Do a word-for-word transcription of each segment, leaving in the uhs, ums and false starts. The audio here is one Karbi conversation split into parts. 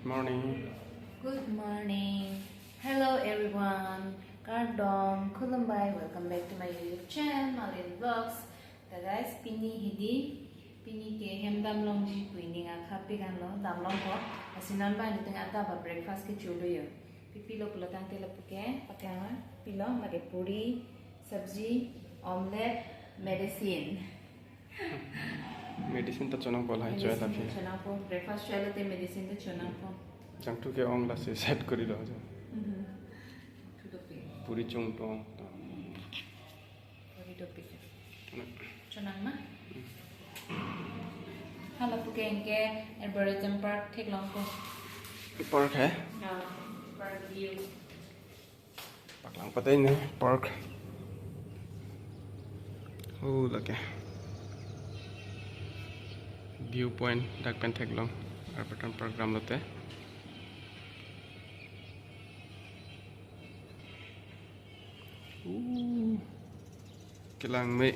Morning. Good morning. Hello everyone. Kardom, khulumbai. Welcome back to my YouTube channel, Malin Vlogs. Ta guys, pini hedi, pini ke hem damlongji pu ning akha pik anlo, damlongpo. Lasi non ba niting ata ba breakfast kecho do yo. Pi pilo pulo tangte lapu ke, paklangma, pilo, mate puri, sabji, omelette, medicine. Medicine ta chonangpo lahai, choya ta Medicine phi. Chonangpo, breakfast choya lote medicine ta chonangpo. Jangthu ke-ong lasi set kori do jo. Mhm. Jangthu dopik. Puri chongtong. Puri dopik. Chonang. Chonangma? Hala pu ke anke Arboretum Park theklongpo. Park hai? Ah, park view. Paklang pate ne park. Oh, lake. View point dak pen theklong. Arboretum Park ram lote. Uh. Kelang me.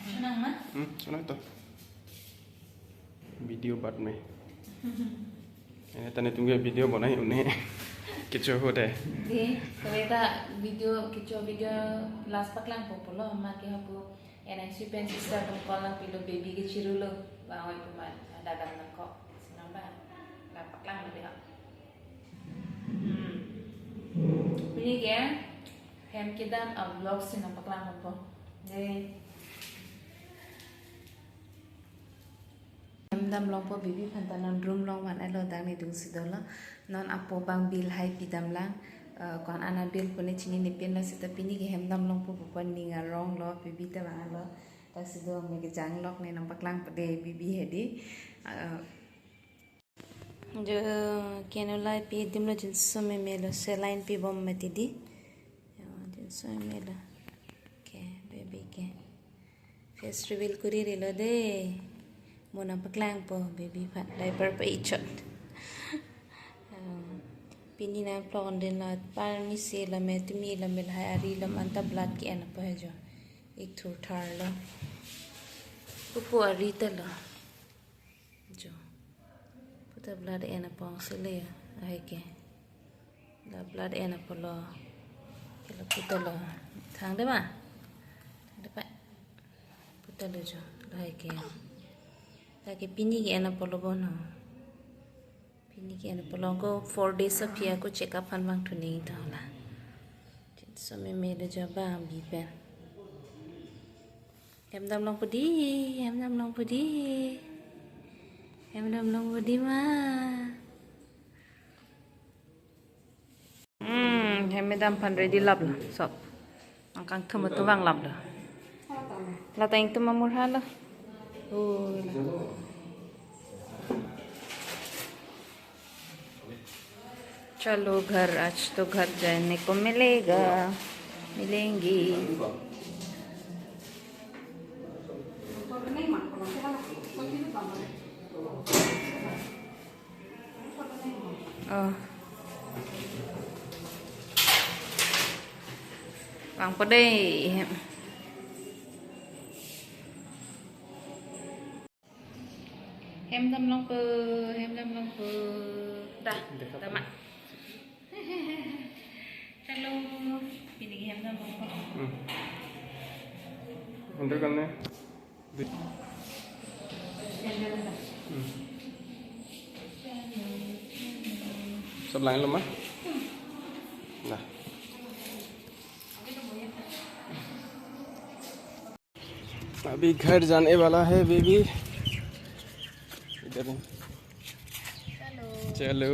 Chonangma? Hmm, chonang to. Video bad me. Ene tane tum ke video bonai une. Kecho ho de. De, kave ta video, kecho video last paklangpo pulo, ma ke hapu. Ena isi pen sister atum call nangpilo, baby ke chirulo. Bang oi kuma, dadam nangkok. Sinang ba. La paklanglo de ha. Hmm. Pini ke hem kedam a-vlog si nangpaklangpo. De. Hem damlongpo baby aphan ta non room along van-etlo, dak nidungsi dolo. Non apo bang bill hai pidamlang. Eh, ko-an ana bill pu ne chinine pinlo seta pini ke hem damlongpo pu pon ning aronglo, baby ta vang-etlo. Daksi do me kejang lok ne nangpaklangpo de baby hedi. Eh, Jo, keno lai pidimlo, jinso memelo, saline pibom mati di. Jo, jinso memelo. Ke, baby ke. Face reveal kuri rilo de. Mo nangpaklangpo, baby aphan diaper pa-ichot. Jo, pini nangplong den la, par misi la me, tumi la me lahai ari la anta blood ke-enpo he jo. Ik thur tharlo. Pupu ari ta lo. Jo. Puta blood en apong sele ya. Ahai ke. La blood en apolo. Ke la puta lo. Thang de ma. Thang de pa. Puta lo jo. Lahai ke. Lahai ke pini ke en apolo bon ho. Pini ke en apolo ko four days aphi ako check up aphan vangthu ning ta la. Jinso memelo jo ba bi pen. Hem damlongpo di, hem damlongpo di. Hem damlongpo di ma. Hmm, hem kedam aphan ready laplo, sob. Angkang thum atum vanglaplo. La ta ingtum amur halo. Oh, la. चलो घर, आज तो घर जाने को मिलेगा, मिलेंगे। Oh. Vangpo dei. Hem damlongpo, hem damlongpo. Dah, dah ma. Chalo, pini hem damlongpo. Hmm. Under kan ne? Hmm. Sab lain lo ma? Nah. अभी घर जाने वाला है बेबी। इधर है। चलो।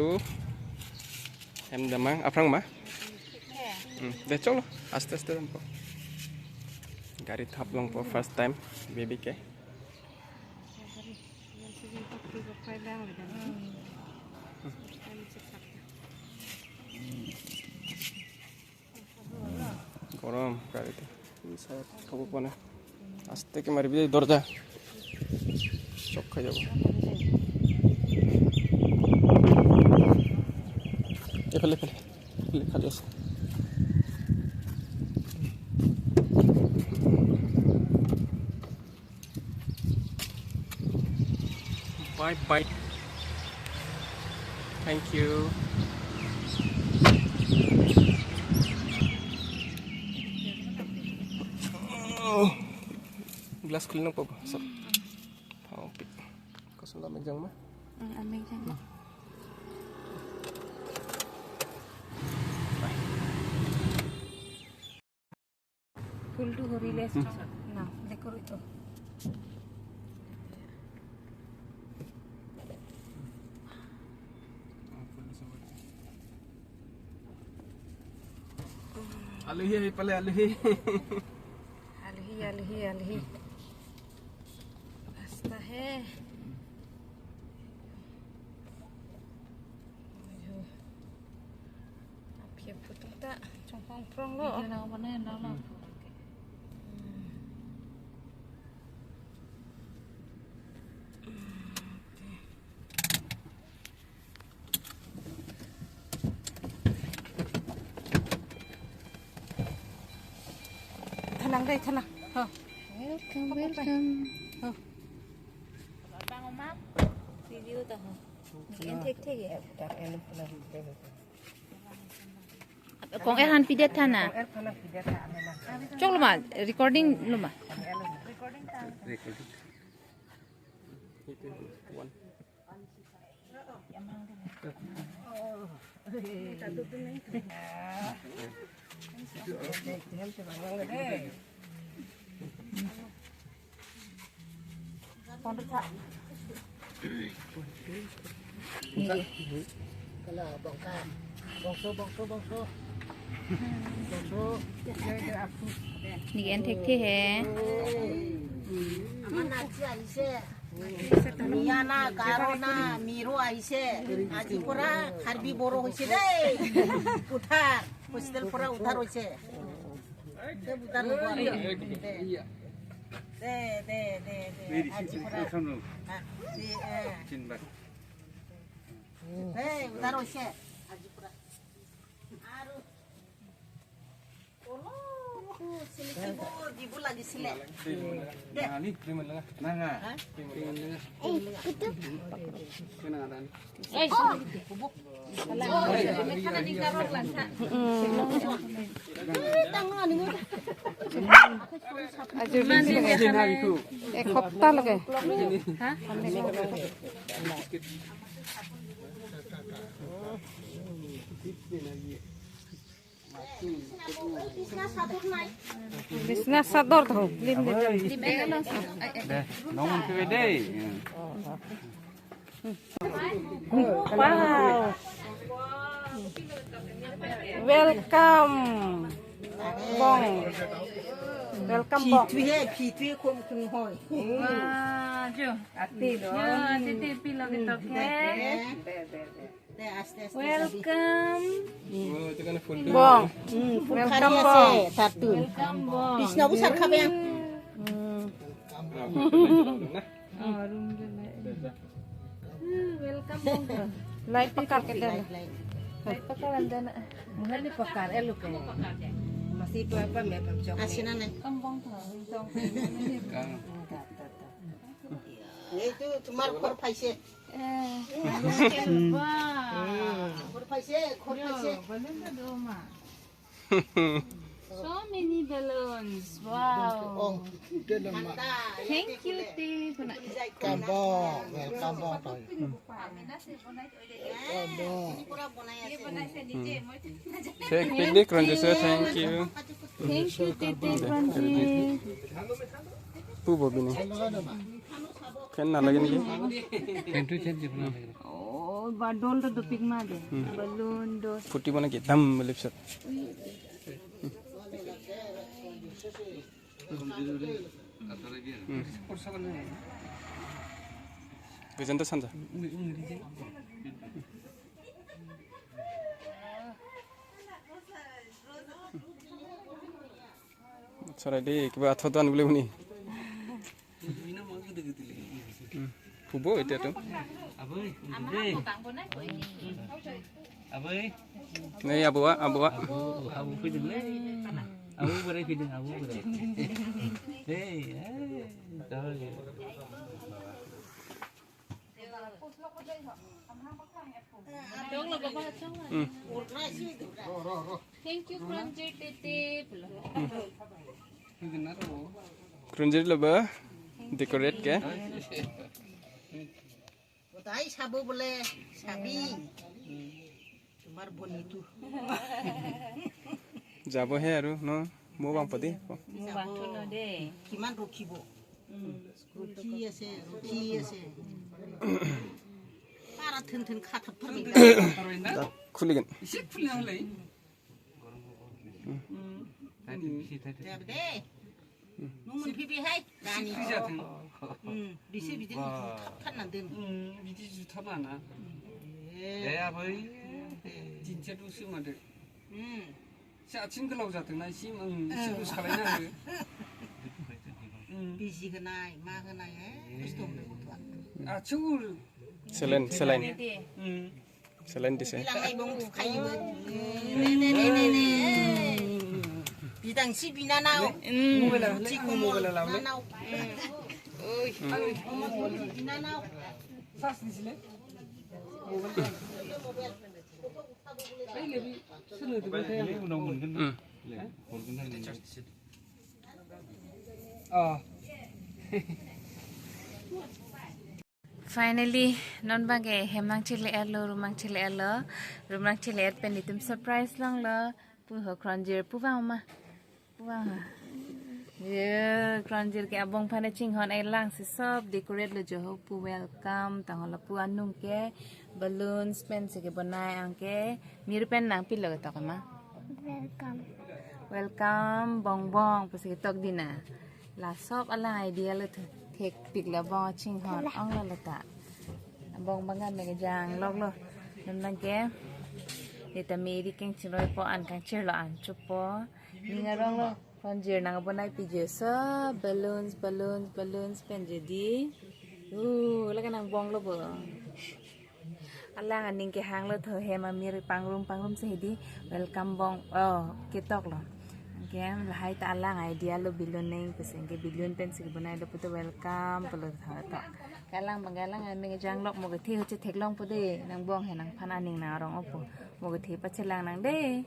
Hem damnang, aphrang ma? Hmm, de cholo, aste aste dampo. Gari thaplongpo first time, baby ke. গৰম গাড়ীতে। এই চাইড থ'ব পৰা নাই। আস্তেকে মাৰিবি দেই দৰ্জা। চক খাই যাব। এইফালে, এইফালে। এইফালে খালী আছে। Bye bye. Thank you. Glass clean apa, Pak? So. Oh, pi. Kosong dah menjang mah. Hmm, ambil jang. Full tu hori les. Hmm. Nah, dekor itu. Aluhi, aluhi, pale aluhi. Aluhi, aluhi, aluhi. Basta he. Ayo. Aphi aphu atum ta chongpong prong lo. Video na mana na lo. Hmm. Thanang dei, thanang. Ho. Welcome, welcome. Ho. Bang Omar, video ta ho. Ni en thekthek ya. Kong er han pidet tha na. Chok lo ma, recording lo ma. Bongso, bongso, bongso. Bongso. Ni en thekthe he. Aman aji ahise. Miya na, Garo na, Miro ahise. Aji pura Karbi Boro hoise dei. Udhar. Hostel pura udhar hoise. Te udhar hobo. De, de, de, de. Aji pura. Ah, si, eh. Hey, udhar hoise. Aji pura. Aru. Olo, tu, sini kibu, kibu lagi sile. Deh. Nani, terima lenga. Nanga. Hah? Terima lenga. Kena ada ni. Eh, oh. Alang. Kena di karok lang, ha? Hmm. Tangan ni. Ajo mana ni, ya? Ek hapta lagi. Hah? Bisna sador tho, lim de. Deh, nong pebe dei. Wow. Welcome. Bong. Welcome, Bong. Phi thui he, phi thui khum khum hoi. Wah, jo. Ati do. Jo, ati ti pilo kitok he. Deh, deh, deh. Welcome. Bong. Hmm, welcome, Bong. Satu. Welcome, Bong. Bisna bu sarkha bang. Hmm. Oh, room dun. Welcome, Bong. Light pakar ke deh. Light pakar anda na. Muhan ni pakar, eh, lu ke. Masih itu apa, me pemcok. Asinan, eh. Welcome, Bong. Enggak, enggak, enggak. Itu cuma rekor paise. Eh, wah. Khor paise, khor paise. Balloon ta do ma. So many balloons. Wow. Oh, ute nama. Thank you, Te. Welcome, Bong. Welcome, Bong. Welcome, Bong. Thank you, Te, Te Kronji. Thank you. Thank you, Te, Te Kronji. Pu bo bini. Fan na lagi niki? Fan tu change puna lagi. Oh, ba dol do dopik ma de. Hmm. Balloon do. Phuti bona ki dam lipset. Hmm. Gajan ta sanja. Sarai dei, kiba athot do-an bule muni. Hmm. Pu bo ite to. Aboi, aboi. Nei, abo a, abo a. Abo, abo pidin le. Abo berai pidin, abo berai. Hei, eh, tahu ya. Thank you, Kronjir Tete. Kronjir lo ba decorate ke. Utai sabo bole sabi. Tumar boni tu. Jabo he aru no, mo bang padi. Mo bang thu no de. Kiman rukhibo. Rukhi ase, rukhi ase. Para thun thun kha thap thar ni. Khuli gen. Isi khuli na lai. Jab de. Nung mun phi phi hai. Dani. Isi khuli ja thang. Hmm, bisi bisi thap thap na din. Hmm, bisi ju thap na na. Eh. Eh, abai. Jincha du si ma de. Hmm. Si aching ke lok ja thang na si, hmm, si du salai na. Hmm. Bisi kenai, ma kenai, eh. Terus dong de butuan. Ah, chungur. Selen, selen. Hmm. Selen dise. Bilang ai bong khai. Ne, ne, ne, ne, ne. Bidang si binanau. Hmm. Mobile, si mobile la, la. Nanau. Oi. Binanau. Sas di sini. Mobile. Ai lebi sunu tu. Hmm. Oh. Finally, non bang ke hem nangchele-etlo, room nangchele-etlo, room nangchele-et pen itum surprise longlo, pu ho Kronjir pu bang ma, pu bang ma. Ye, Kronjir ke abong aphan chinghon ai lang si sob decorate lo jo ho pu welcome, tang ho lapu anung ke balloons pen si kebonai anke, mir pen nangpilo ketok ma. Welcome. Welcome, bong bong, pusi ketok dina. La sob alang idea lo thu, thekpik lo bong chinghon, ong lo lo ta. Bong bang kan mege jang lok lo. Nang nang ke. Neta meri keng chiroi po an kang chir lo an chupo. Ning arong lo, Kronjir nang bonai piji so, balloons, balloons, balloons pen je di. Uh, la kan nang bong lo bo. Alang aning kehang lo tho hem amir pangrum pangrum si hedi welcome bong, oh, ketok lo. Anke lahai ta alang idea lo balloon ning pesen ke balloon pen si bonai lo puto welcome pulo tho to. Kalang bang kalang aming jang lok mo kethe ho chetheklong po de nang bong he nangphan aning nang arong opo mo kethe pachelang nang de.